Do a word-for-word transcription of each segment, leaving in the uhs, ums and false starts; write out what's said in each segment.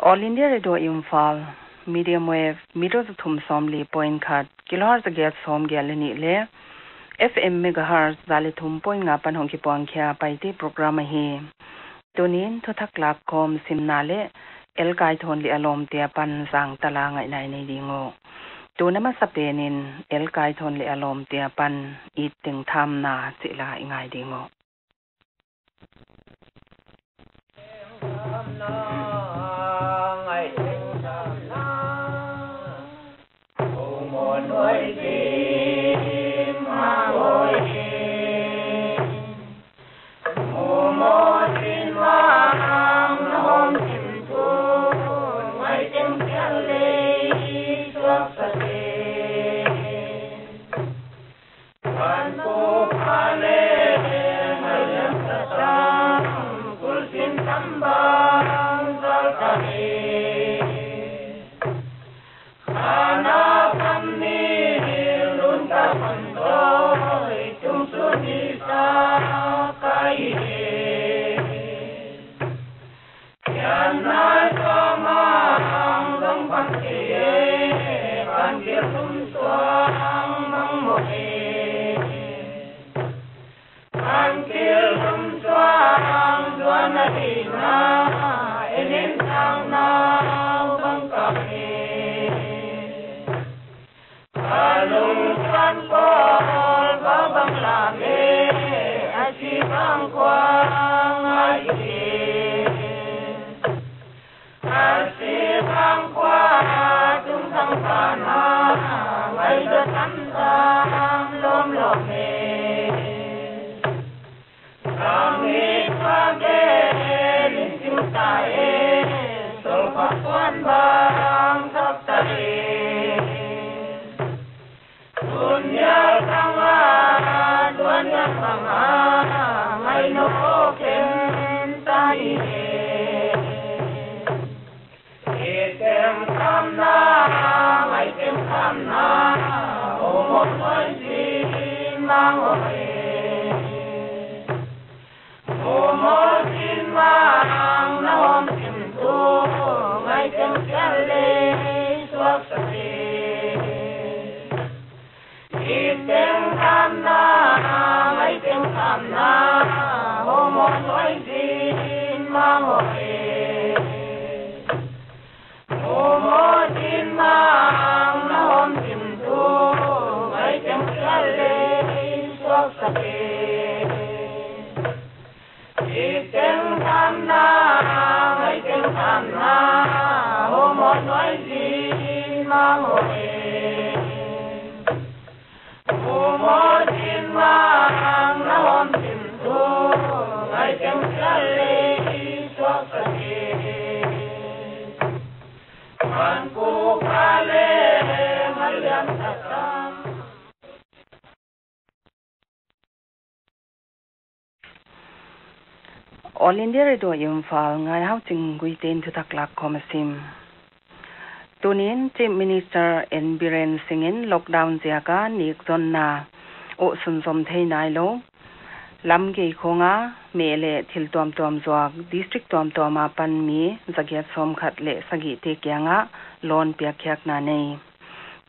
All India Radio Imphal, medium wave, meter za thum sawmli point khat, kilohertz za giat sawmgiat leh nih leh F M megahertz za leh thum point nga apan hong kipuang khia Paite program ahi. Tuni'n thuthak lakkhawm simna leh L. Kaithon leh a lawmte apan zang tala ngaihna i nei ding uh. Tun a masapen in L. Kaithon leh a lawmte apan It Teng Thamna chih la i ngai ding uh. All India Radio Imphal, Ngaihuching Guite'n thuthak lakkhawm a sim. Tuni'n Chief Minister N Biren Singh in lockdown ziaka nikzonna uh sunzom thei nailou lam gei khawng a meh leh thil tuamtuam zuak district tuamtuam apan mi zagiat sawmkhat leh sagihte kiangah loan piakkhiakna nei.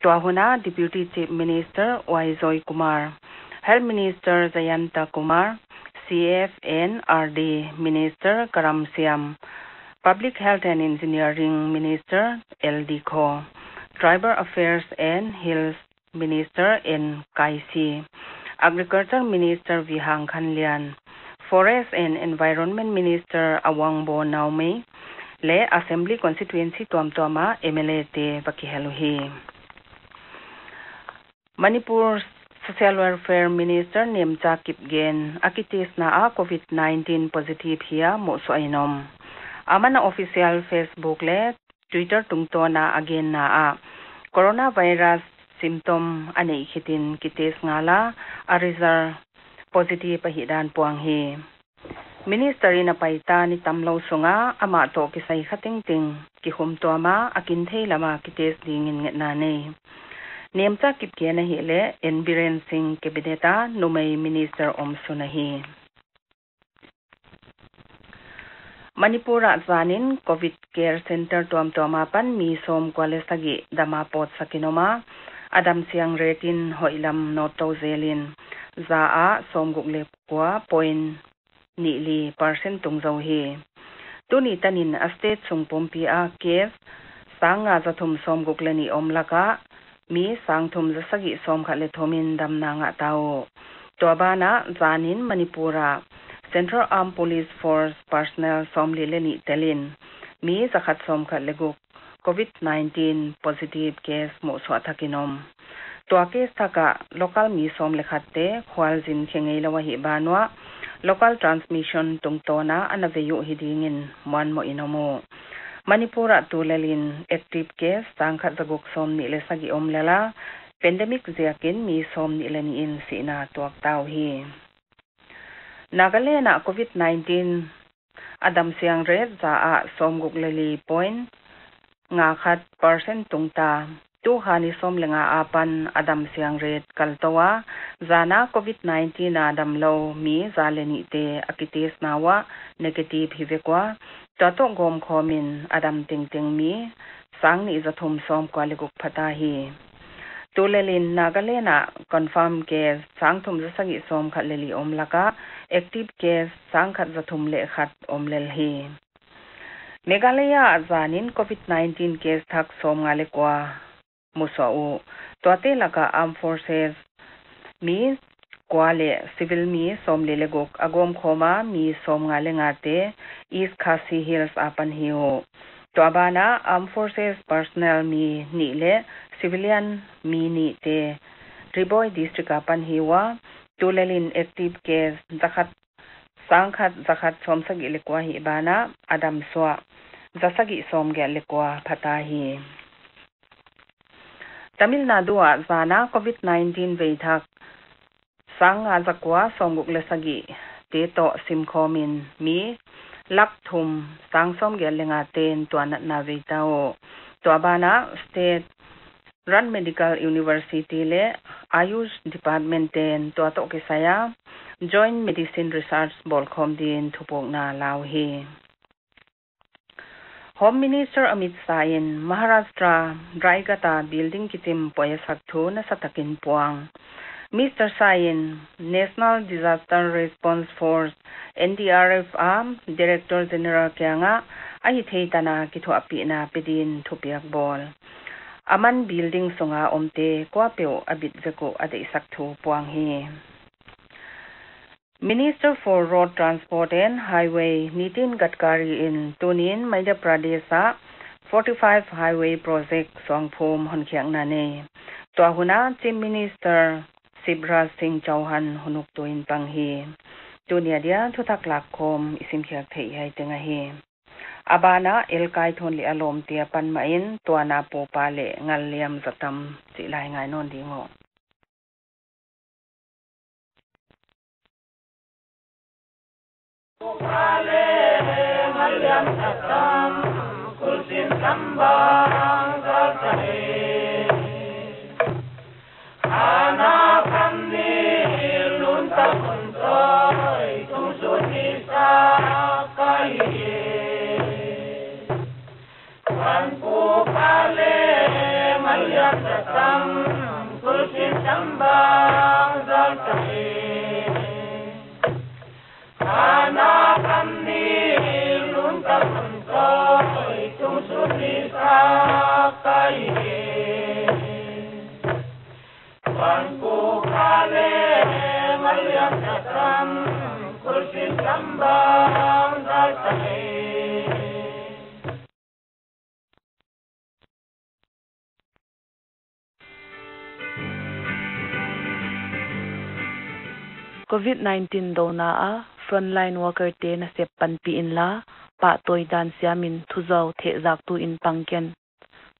Tua hun a Deputy Chief Minister Y Joy Kumar, Health Minister Jayanta Kumar, C F and R D Minister Karam Siam, Public Health and Engineering Minister L D Kho, Tribal Affairs and Hills Minister N Kaisi, Agriculture Minister V Hang Khan Lian, Forest and Environment Minister Awangbow Naumei, leh Assembly Constituency tuamtuam a M L A te va kihel uhi. Manipur Social Welfare Minister Nemcha Kipgen a kitestna a Covid nineteen positive hi a muhsuah in om. Aman a official Facebook leh Twitter tungtawn a a genna ah, coronavirus symptom a neih khitin kitest ngal a, a result positive ahihdan puang hi. Minister in a paita ni tamlou sunga amah toh kisai kha tengteng kikhum tuama a kin thei lama kitest dingin ngetna nei. Nemcha kipgen ahihleh N Biren Singh cabinet a numei minister omsun ahi. Manipur ah zanin Covid Care Center tuamtuam apan mi sawmkua leh sagih dama pawtsakin om a, a damsiang rate in hoihlam nawt tou zelin, za ah sawmguk leh kua point nih li percent tung zou hi. Tuni tanin a state sung pumpi a case sang nga za thum sawmguk leh nih om laka, mi sang thum za sagih sawmkhat leh thum in damna ngah ta uh. Tua banah zanin Manipur ah Central Armed Police Force personnel sawmli leh nih telin mi za khat sawmkhat leh guk Covid nineteen positive case muhsuah thakin om. Tua case thak ah local mi sawm leh khatte khualzin khe ngeilou ahih banuah local transmission tungtawna ana vei uh hi dingin muanmoh in om uh. Manipur ah tulelin active case sang khat za guk sawmnih leh sagih om lel a, pandemic ziakin mi sawmnih leh nih in sihna tuak ta uhi. Nagaland ah Covid nineteen a damsiang rate za ah sawmguk leh li point nga khat percent tung ta. Tukha ni sawm leh nga apan a damsiang rate kal tou a, zana Covid nineteen a damlou mi za leh nihte a kitest na uah negative hi vek ua, tua toh gawmkhawmin a dam tengteng mi sang nih za thum sawmkua leh guk pha ta hi. Tulelin Nagaland ah confirm case sang thum za sagih sawmkhat leh li om laka, active case sang khat za thum leh khat om lel hi. Meghalaya ah zanin Covid nineteen case thak sawmnga leh kua musuah uh. Tuate laka Armed Forces mi kua leh civil mi sawmli leh guk a gawmkhawma mi sawmnga leh ngate East Khasi Hills apan hi uh. Tua banah Armed Forces personnel mi nih leh civilian mi nihte Ri Bhoi District apan hi ua, tulelin active case za khat sang khat za khat sawmsagih leh kua hih banah a damsuah za sagih sawmgiat leh kua pha ta hi. Tamil Nadu ah zana Covid nineteen vei thak sang nga za kua sawmguk leh sagihte toh simkhawmin mi lak thum sang sawmgiat leh ngate'n tuanatna vei ta uh. Tua banah state run medical university leh Ayush department te'n tua toh kisai a joint medicine research bawlkhawm din thupukna la uhi. Home Minister Amit Shah in Maharashtra Raigad a building kichim poi a sak thu nasatakin puang. Mister Shah in National Disaster Response Force, N D R F a Director General kiangah a hithei tana kithuahpihna pe din thupiak bawl. Aman building sunga omte kuapeuh a bit vek uh a deihsak thu puang hi. Minister for Road Transport and Highway Nitin Gadkari in tunin Madhya Pradesh ah forty-five highway project suangphum honkhiakna nei. Tua hun ah Chief Minister Shivraj Singh Chouhan hunuk tuin pang hi. Tuni a dia thuthak lakkhawm i simkhiak theih hiai teng ahi. A banah L. Kaithon leh a lawmte apan mahin tuana pupa leh ngal liam zatam chih lai ngai nawn ding uh. Covid nineteen douna a frontline worker te nasep panpih inla, pahtawi dan siamin thuzau thehzaktu in pang ken.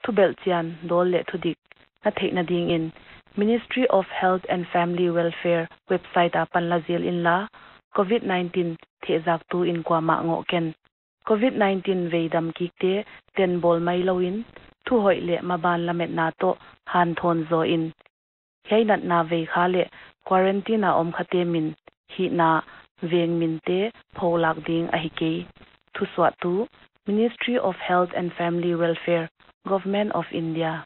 Thubelh chian, dawl leh thudik na theihna dingin Ministry of Health and Family Welfare website apan la zil inla, COVID nineteen thehzaktu in kuamah ngoh ken. COVID nineteen veidam kikte tenbawl mai louin, thuhoih leh maban lametna toh hanthawn zaw in, hiai natna veikha leh quarantine a om khate min, hihna, veng minte pholak ding ahi kei. Thusuahtu, Ministry of Health and Family Welfare, Government of India.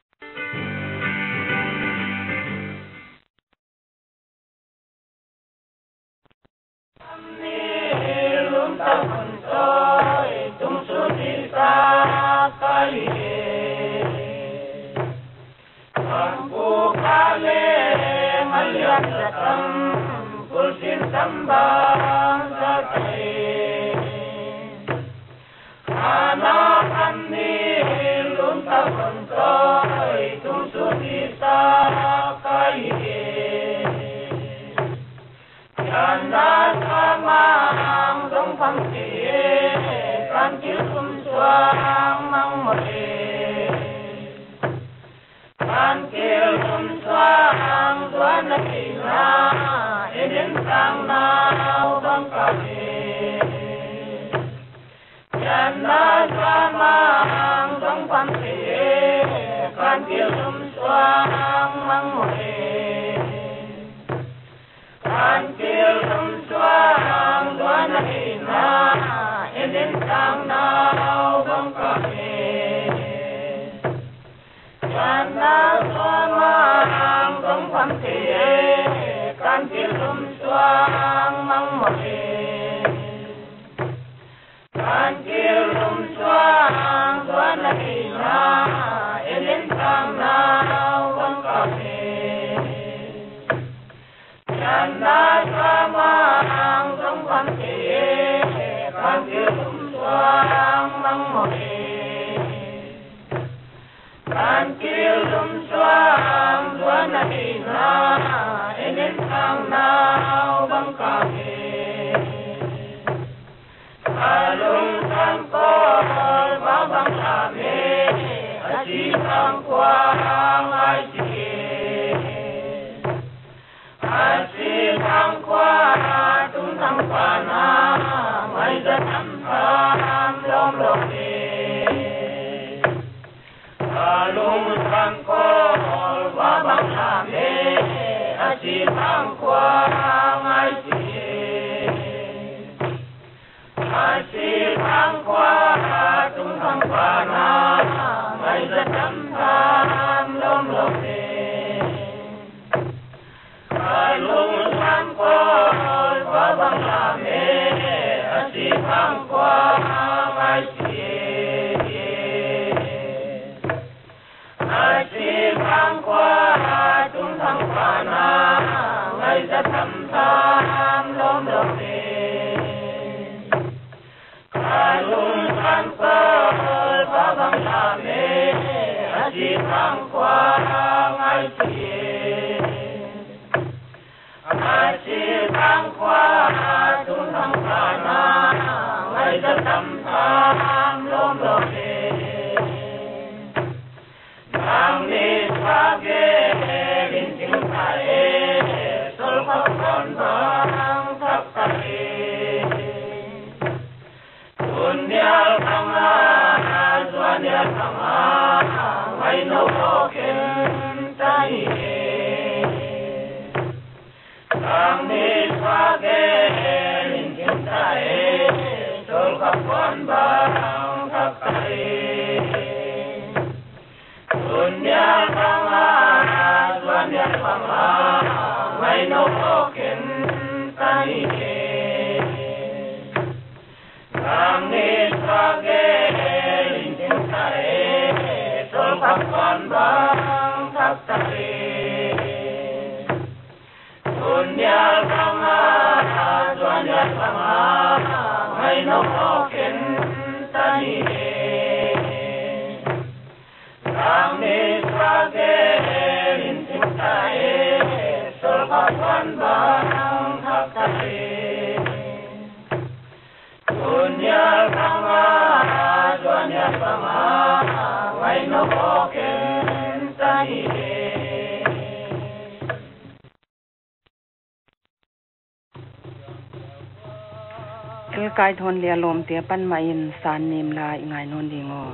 Kai Thawn leh a lawmte apan mah in san nim la i ngai nawn ding uh.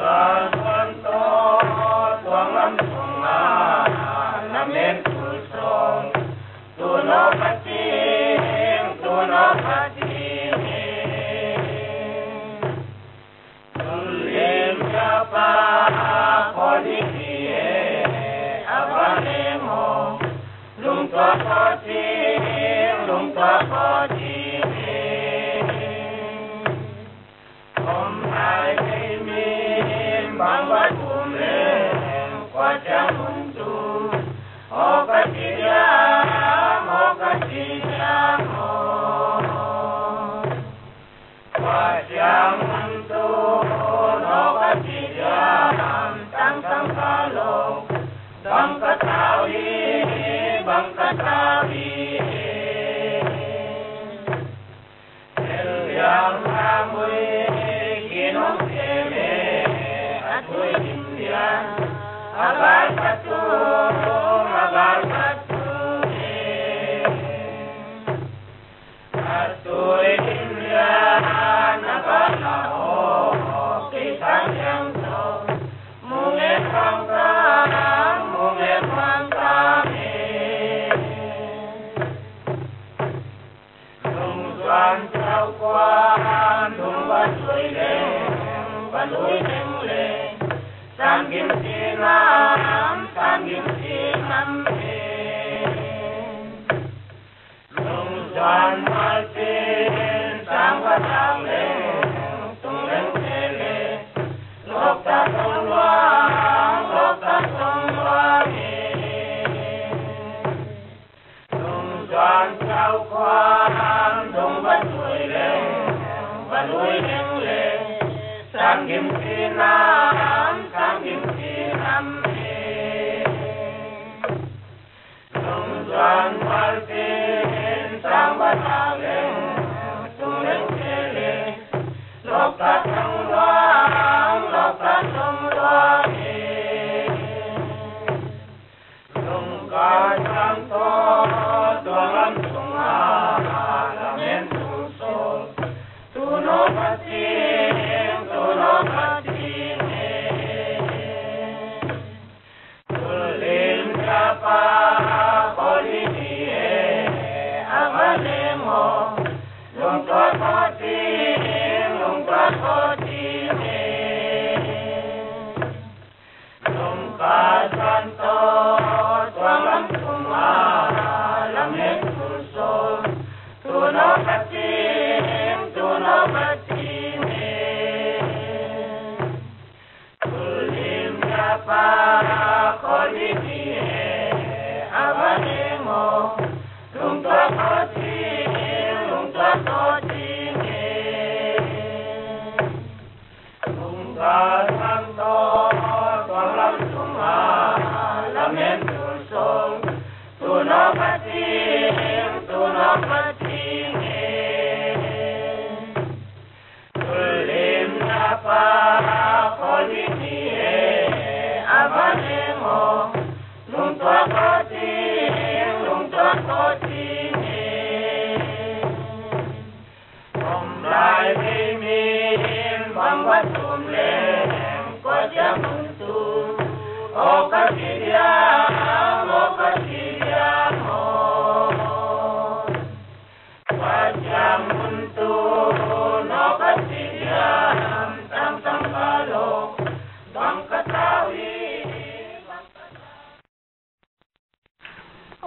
Lungzan tawh tuang lam sung ah lamen tul sung, tu no ka ching, tu no ka ching. Tul lim ya pa ko di ki e, a va le mo, lungtua ko ching, lungtua ko ching e. Om lai kei mi bang va tum leng, kua chiang mun tum, o ka chi diam, o ka chi diam, o. Kua chiang mun tum, o ka chi diam, tang tang ka lo, bang ka tau hi, bang ka tau hi. Lungzuan chau kuan, lung va lui leng, va lui leng leng, sang gim si nam, sang gim si nam leng. Lungzuan mal chin, sang va sang leng, tung leng te leng, lok ta tung luang, lok ta tung luang e. Lungzuan chau kuan, lung va lui leng, va lui leng leng, sang gim si nam, sang gim si nam e. Lungzuan mal chin, sang va sang leng, tung leng te leng, lok ta tung luang, lok ta tung luang e. Lungka sang tawh, tuang lam sung ah lamen tul sung, tu no ka ching, tu no ka ching e. Tul lim ya pa ko di ki e, a va le mo, lungtua ko ching, lungtua ko ching e. Lungka sang tawh, tuang lam sung ah lamen tul sung, tu no ka ching, tu no ka ching e. Tul lim ya pa ko di ki e, a va le mo, lungtua ko ching, lungtua ko ching e. Lungka sang tawh, tuang lam sung ah lamen tul sung, tu no ka ching, tu no ka ching e. Tul lim ya pa ko di ki e, a va le mo, lungtua ko ching, lungtua ko ching e. Om lai mi min bang va tum leng, kua chiang mun tum, o ka chi diam, o ka chi diam o. Kua chiang mun tum, o ka chi diam, tang tang ka lo, bang ka tau hi, bang ka tau.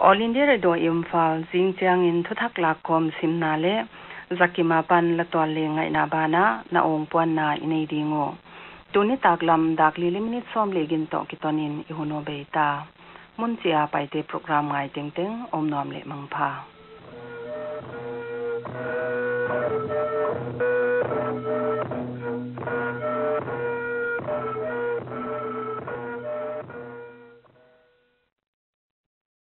All India Radio Imphal, zing chiangin thuthak lakkhawm simna leh Zakima pan la tual leh ngaihna banah na awng puanna i nei ding uh. Tuni taklam dak li leh minute sawm leh gin tawh kitonin i hun uh bei ta. Mun chia Paite program ngai tengteng, om nuam leh mangpha.